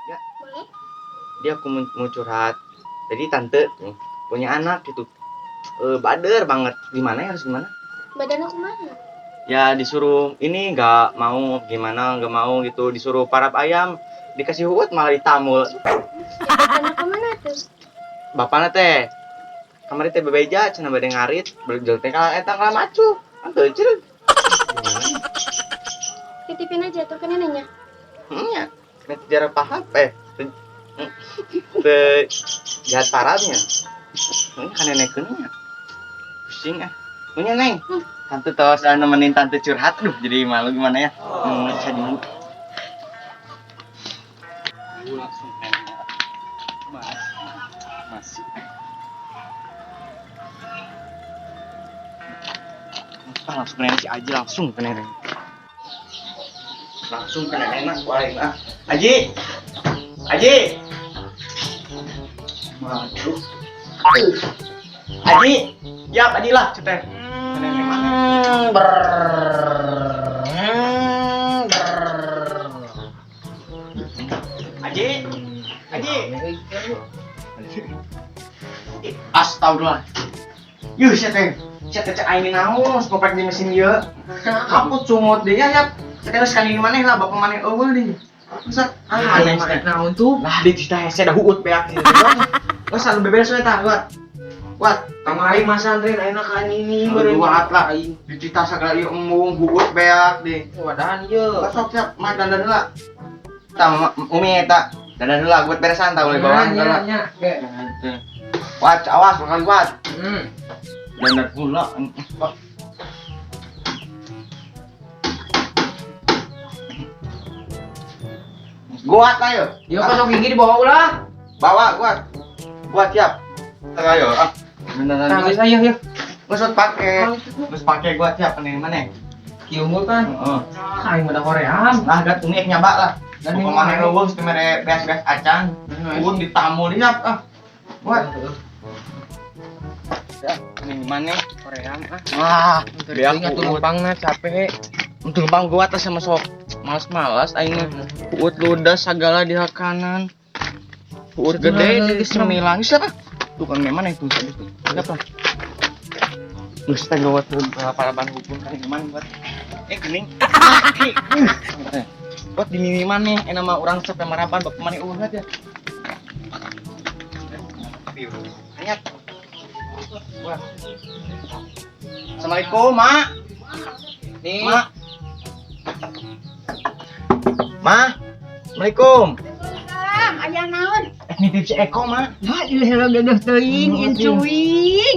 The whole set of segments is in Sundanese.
Ya. Boleh. Dia aku mau curhat. Jadi tante tuh punya anak gitu. Bader banget. Gimana ya, harus gimana? Badannya kumaha? Ya disuruh ini nggak mau, gimana nggak mau gitu. Disuruh parab ayam, dikasih huut malah ditamul. Bapaknya kemana tuh? Bapaknya teh kamari teh bebeja cenah bade ngarit, berjual teh kalah eta kalah macu. Kan teu ceureuh. Titipin aja tuh ke neneknya. Nya. Net jarak paham eh teu jahat parabnya. Ini kan nenek nya. Pusing ah. Punya neng. Tante tos nemenin tante curhat, aduh jadi malu gimana ya? Saya dulu. Langsung Mas, masih. Ah, langsung ke nenek si Aji, langsung ke nenek. Langsung ke nenek mah, wah ah. Aji, Aji, waduh, Aji, ya Aji lah, cetek. Ke nenek mana? Aji, Aji. Astagfirullah. Yuh, sia teh. Sia teh cek aing naon, kopek di mesin ieu. Aku cungut deh ya, ya. Sia teh sekali maneh lah, bapak maneh eueuh deui. Masa aneh Aing naon tuh? Lah di cita hese dah huut beak gitu. Wah, selalu beberes we tah, buat. Buat, Kamari Mas Andrin enak kan ini buat lah. Di cita sagala ieu embung huut beak deh. Wadahan ieu. Sok siap, mah dandan heula. Tah Umi eta dandan heula buat beresan tah boleh bawaan Nya nya. Wat, awas bakal wat. Dandan heula. Guat ayo. Yo kosok gigi dibawa ulah. Bawa guat. Guat siap. Ayo ah. Dandan. Nah, geus ayo yuk. Geus pake. Geus pake guat siap nih mana? Kieu unggul kan. Heeh. Aing mah da hoream. Lah gat umi nyaba lah. Dan Pokoknya mana eueuh teu mere beas-beas acan. Pun ditamu lihat ah. Buat. Ya, ini mana? Hoream ah. Wah, Beak atuh numpangna capek. Untuk numpang gua atas sama sok malas-malas aing huut ludas segala di kanan. Huut gede di semilang siapa? Tuh kan memang itu tadi tuh. Enggak lah. Geus teh gawat paraban hukum kan gimana buat. Geuning. Buat di mimi maneh enak mah urang sampai marapan bapak maneh eueuh ya. Ayat. Wah. Assalamualaikum, Mak. Nih. Mak. Ma. Assalamualaikum. Waalaikumsalam, aya naon? Nitip si Eko, Ma. La ilaha illallah teuing,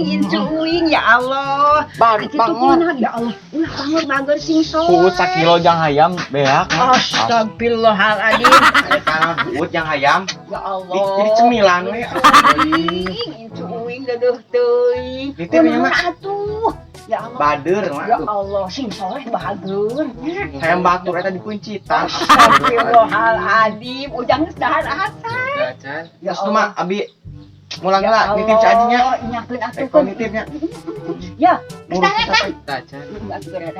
incuing ya Allah. Baru Kitu kunaon ya Allah. Ulah bangor bager sing soleh. Huut sakilo jang hayam beak. Astagfirullahaladzim. Eta huut jang hayam. Ya Allah. Jadi cemilan we. Incuing dedeuh teuing. Nitip nya, Mak. Atuh. Ya Allah. Bader, Mak. Ya Allah, sing soleh bager. Hayam batur eta dikuncitan. Astagfirullahaladzim. Ujang geus dahar asa. Acan. Ya Terus tuh, Mak, abi mulang heula nitip si Ajinya. Nyakeun atuh. Eko nitipnya. Ya, geus dahar kan? Acan.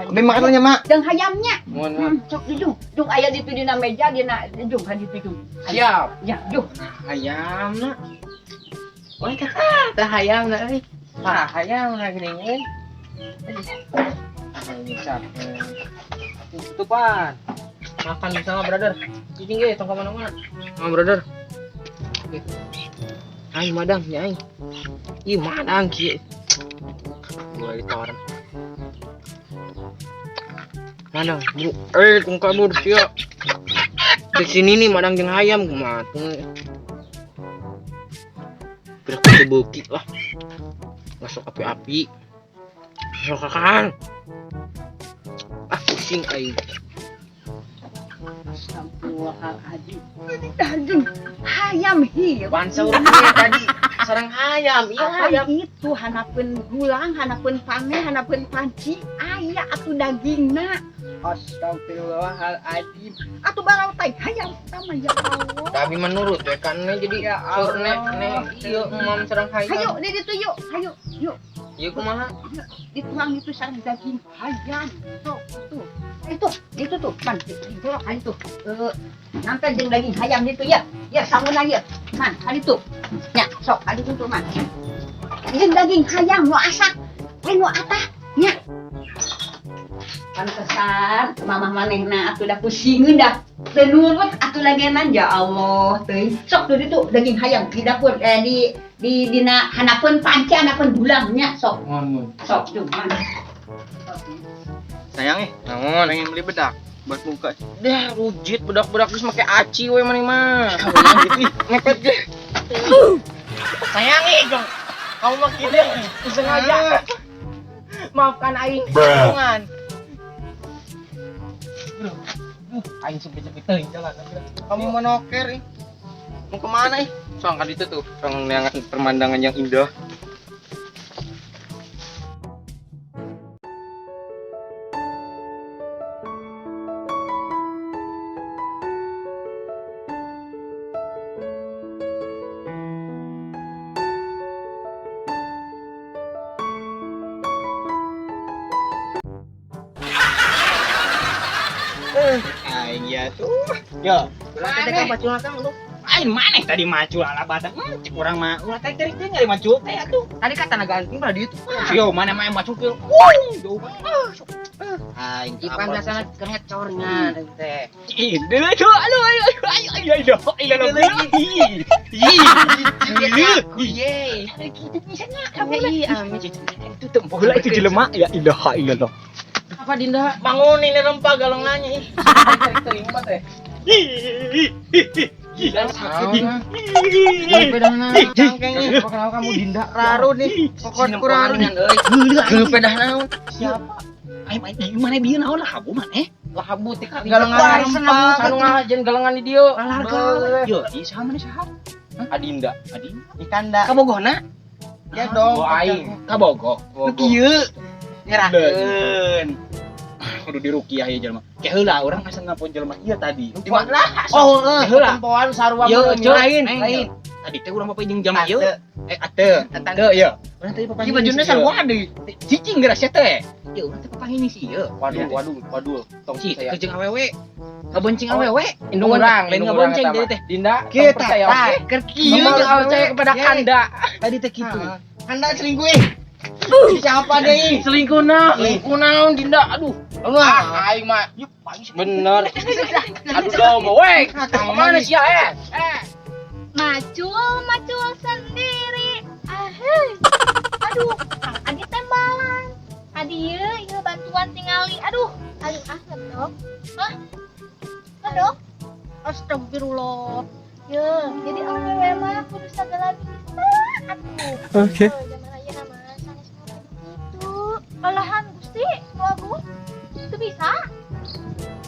Abi makan nya, Mak. Jeung hayamnya. Mohon mohon. Sok dijung. Jung aya ditu dina meja dina jung kan ditu jung. Siap. Ya, jung. Nah, hayamna. Wah, tah hayamna euy. Tah hayamna geuning euy. Ini capek. Tutupan. Makan bersama brother. Cicing ge tong ka mana-mana. Sama brother. Aing madang ya aing. Ih madang kieu. Gua ditawaran. Madang, bro. Kung kabur sia. Di sini nih madang jeung hayam kumaha tuh. Gerak teu beuki lah. Masuk api-api. Sok kan. Ah, pusing aing. Astagfirullahaladzim. Daging hayam hiu. Bangsa urang tadi sareng hayam, iya Apa hayam. itu hanapeun gulang, hanapeun pane, hanapeun panci, aya atuh dagingna. Astagfirullahaladzim. Atuh barautai hayam sama ya Allah. Tapi menurut we kan jadi Ya sur Allah. ne ieu emam sareng hayam. Hayu di ditu yuk, hayu, yuk. Ieu kumaha? Dituang itu sareng daging hayam. Sok tuh. Itu, itu tuh, pan, itu, itu. Nanti jeung daging hayam itu ya. Ya sanguna ieu. Man, kaditu. Nya, sok kaditu tuh man. Jeung daging hayam nu asak, lain nu atah. Nya. Pantesan mamah manehna atuh da pusingeun dah. Teu nurut atuh lagenan ya Allah teuing. Sok tuh ditu daging hayam di dapur di dina handapeun panci handapeun dulang nya sok. Ngon. Sok tuh man. Sayang eh, Naon? pengen beli bedak buat muka. Dah rujit bedak-bedak geus make aci we maneh mah. Gitu ih, ngepet ge. Sayang ih, Jong. Kamu mah kieu sengaja. Maafkan aing tulungan. Bro, aing sempit-sempit teuing jalan. Kamu mau noker ih. Mau kemana ih? Soang kan itu tuh, pemandangan pemandangan yang indah. Aing ya tuh. Yo, Ulah teh ka macul kang lu. aing maneh tadi macul ala batang. Cek urang mah ulah teh teh teh nyari macul teh atuh. Tadi kata naga anting berada itu. Yo, mana mah macul kieu. Wuh, jauh banget. Aing Ipan biasana keur ngecornya teh. Ih, deui tuh. Aduh, ayo ayo ayo ayo ayo ayo. Ye. Gitu bisa nya Kamu iya, amit. Itu tempoh lah itu jelema ya ilaha illallah. Apa Dinda? Bangun ini rempah galengannya ih. Teuing mah teh. Cangkeng ih. Kenapa kamu Dinda? Raru nih. Pokok ku raru nih. Euy. Geuleuh naon? Siapa? Aing mana bieu naon lah habu maneh? Lahabu teh ka Galengan rempah. Anu ngahajeun galengan di dieu. Alarga. Yo, ieu saha maneh saha? Adinda. Adinda. Ikan da. Kabogohna? Ya dong. Oh, aing. Kabogoh. Nu kieu. Nyerahkeun. Kudu dirukiah ya jelema. Ke heula urang asa nelpon jelema ieu tadi. Di mana? Oh, heula. Tempoan sarua Yo, mah lain, Neng, lain. Tadi teh urang papai jeung jelema ieu. Ate. Ate. Tante. Teu ieu. Urang tadi papai Ieu bajuna sarua deui. Cicing geura sia teh. Ieu urang teh papai ini sih ieu. Waduh, waduh, waduh. Tong Ci, saya. keur jeung awewe. Ngabonceng awewe. Indung urang, lain indung urang ngabonceng eta deui mah. teh. Dinda, tong Kita percaya tah, oke. keur kieu Kamu jeung percaya awewe. kepada Ye. Kanda. Tadi teh kitu. Kanda selingkuh ih. Siapa deui? Selingkuh naon? Selingkuh naon Dinda? Aduh. Wah, Ah, aing mah bener. Aduh dong, weh. Kemana sih ya, eh? Eh. Macul, macul sendiri. Ahai. Aduh, Kang Adi tembalan. Adi ieu ieu bantuan tingali. Aduh, aduh ah ngedok. Hah? Ngedok? Astagfirullah. Ye, jadi awewe mah kudu sagala bisa atuh. Oke. Zaman ayeuna mah sanes mah kudu kitu. Alahan Gusti, nu agung. Teu bisa.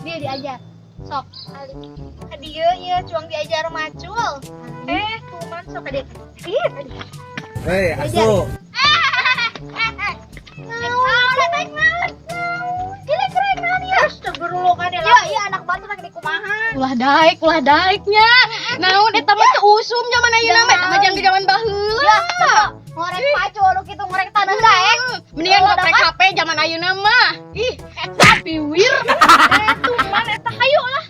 Dia diajar. Sok, Ali. Ka dieu ieu cuang diajar macul. Tuman sok ka dieu. Ih, Hei, asu. Ulah daek, ulah daeknya. Naon eta mah teu usum zaman ayeuna mah, eta mah jang di zaman baheula. Ngorek pacu lu kitu ngorek tanah daek. Mendingan ngoprek HP zaman ayeuna mah. Ih, eta piwir. Tuman eta hayu lah.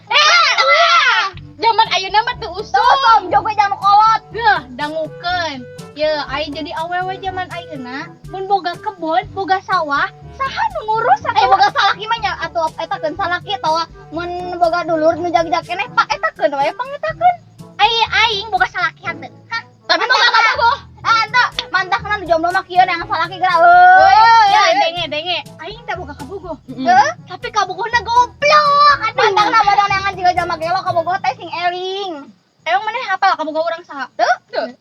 Ulah. Zaman ayeuna mah teu usum. Usum jogo jangan kolot. Geuh, dangukeun. Ye, aing jadi awewe zaman ayeuna mun boga kebon, boga sawah, saha nu ngurus atuh? Boga salaki mah nya atuh eta keun salaki atawa mun boga dulur nu jag-jag keneh pak eta keun we pangetakeun. Ai aing boga salaki hanteu. Hah? Tapi boga kabogoh. Ah, henteu, mantakna nu jomblo mah kieu yang salaki geura. Euy, Ya, ya denge denge. Aing teh boga kabogoh. Heuh? Tapi kabogohna goblok. Aduh. Mantakna bodoh neangan jiga jalma gelo kabogoh teh sing eling. Emang maneh hafal kabogoh urang saha? Teu?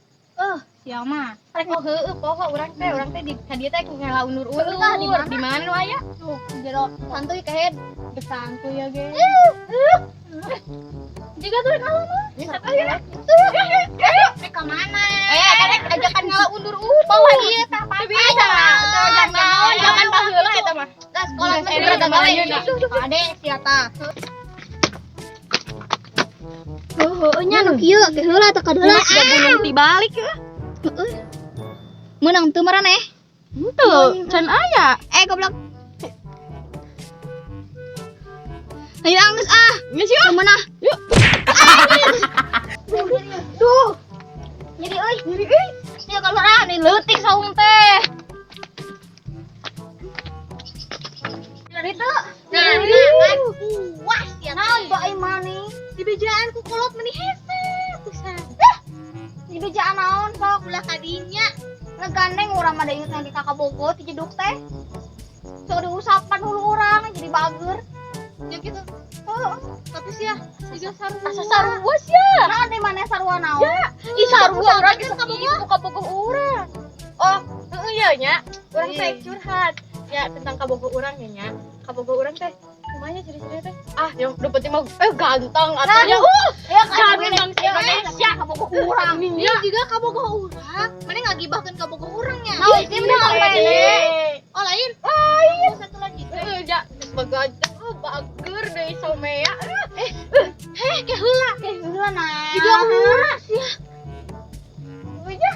Sia mah. Rek mau heueuh poho urang teh di ka dieu teh ngela undur-undur. Heueuh tah, di mana? Di mana nu aya? Tuh, jero santuy kehed. Santuy ya ge. Juga tuh rek ngala mah. Eh, ka mana? Kan rek ajakan ngala undur-undur. Bawa ieu tah Teu bisa. Naon zaman baheula eta mah. Tah sekolah mah Eh, segera zaman gawe. ayeuna. Ade sia tah. Heueuh nya nu kieu ke heula teh kadeula. Siga gunung tibalik ya. Heueuh. Meunang teu maraneh? Henteu, can aya. Eh goblok. Ayo anggeus ah. Geus yuk. Meunah. Yuk. Anjir. ulah kadinya. Ngegandeng urang mah da inget yang di kakak bogo ti jeduk teh. Sok diusapan hulu urang jadi bager. Ya gitu. Heeh. Tapi sih ya, juga sarua. Asa sarua sia. Naon di mana sarua naon? Ya, Ih sarua urang geus kabogoh. kitu kabogoh urang. Oh, heeh ya nya. Urang teh curhat ya tentang kabogoh urang ya nya. Kabogoh urang teh kumanya ciri-ciri teh. Ah, yang udah penting mah ganteng atuh nya. Ya kan Ganteng si Indonesia. Kabogoh urang. Ini juga kabogoh urang. Mana ngagibahkeun kabogoh urang nya? Naon sih mending apa Oh, lain. Lain. Satu lagi. Heeh, ja, geus bagajeng, bager deui somea. Eh, ke heula. Ke heula nah. Juga urang sia. Ya,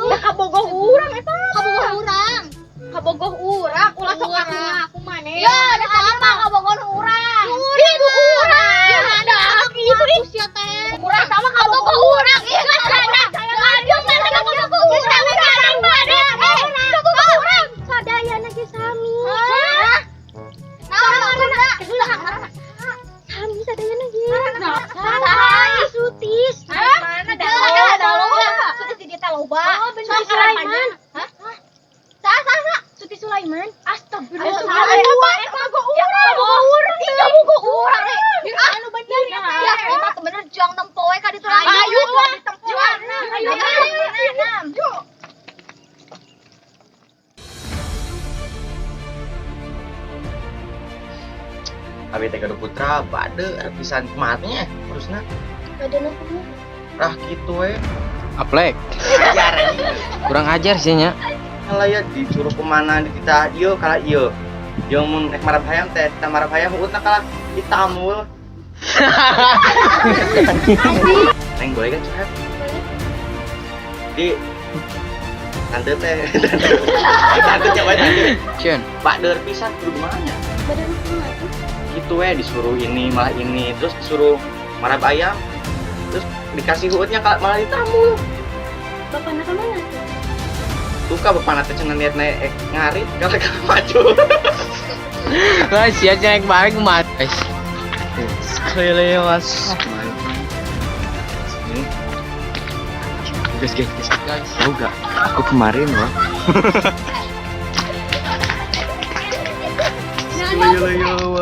da kabogoh urang eta. Kabogoh urang. Kabogoh urang, ulah sok Urang. aku ngaku maneh. Ya, da sama kabogoh urang. Itu urang. Ya, Dah gitu ih. Sia teh. Urang sama kabogoh urang. Ih, geus ada. Aduh, mana kabogoh urang. Urang maneh. Eh, kabogoh urang. Sadayana ge sami. Hah? Naon maksudna? Sami sadayana ge. Saha Sutis. Mana dah? Dah loba. Sutis di dieu loba. Oh, bener Sok Sulaiman. Hah? Saha saha saha? Suti Sulaiman. Astagfirullah. Ayo, Kabogoh urang. Kabogoh urang. Ih, kabogoh urang. Anu bener ya. Ya, eta teh bener juang tempoe ka ditu. Ayo lah. Juang. Ayo. Ayo. Abi teh gaduh putra bade pisan kumaha terusna Badan aku. rah kitu we. Aplek. Ajar anjing. Kurang ajar sih nya. Kalah ya disuruh kemana di kita ieu kalah ieu. Jeung mun rek marab hayam teh kita marab hayam uutna kalah ditamul. Neng boleh kan curhat? Di tante teh tante coba tante Cun. bader pisan kudu kumaha nya. Badan aku tuh. Gitu we disuruh ini malah ini terus disuruh marab ayam terus dikasih uutnya malah ditamul. Bapakna ka mana tuh? Suka bapak teh cenah niat naik ngarit kalau kalah maju. Lah sia naik balik mah. Guys. Sekelewas. Guys, guys, guys. Guys. Tahu gak? Aku kemarin loh. Sekelewas.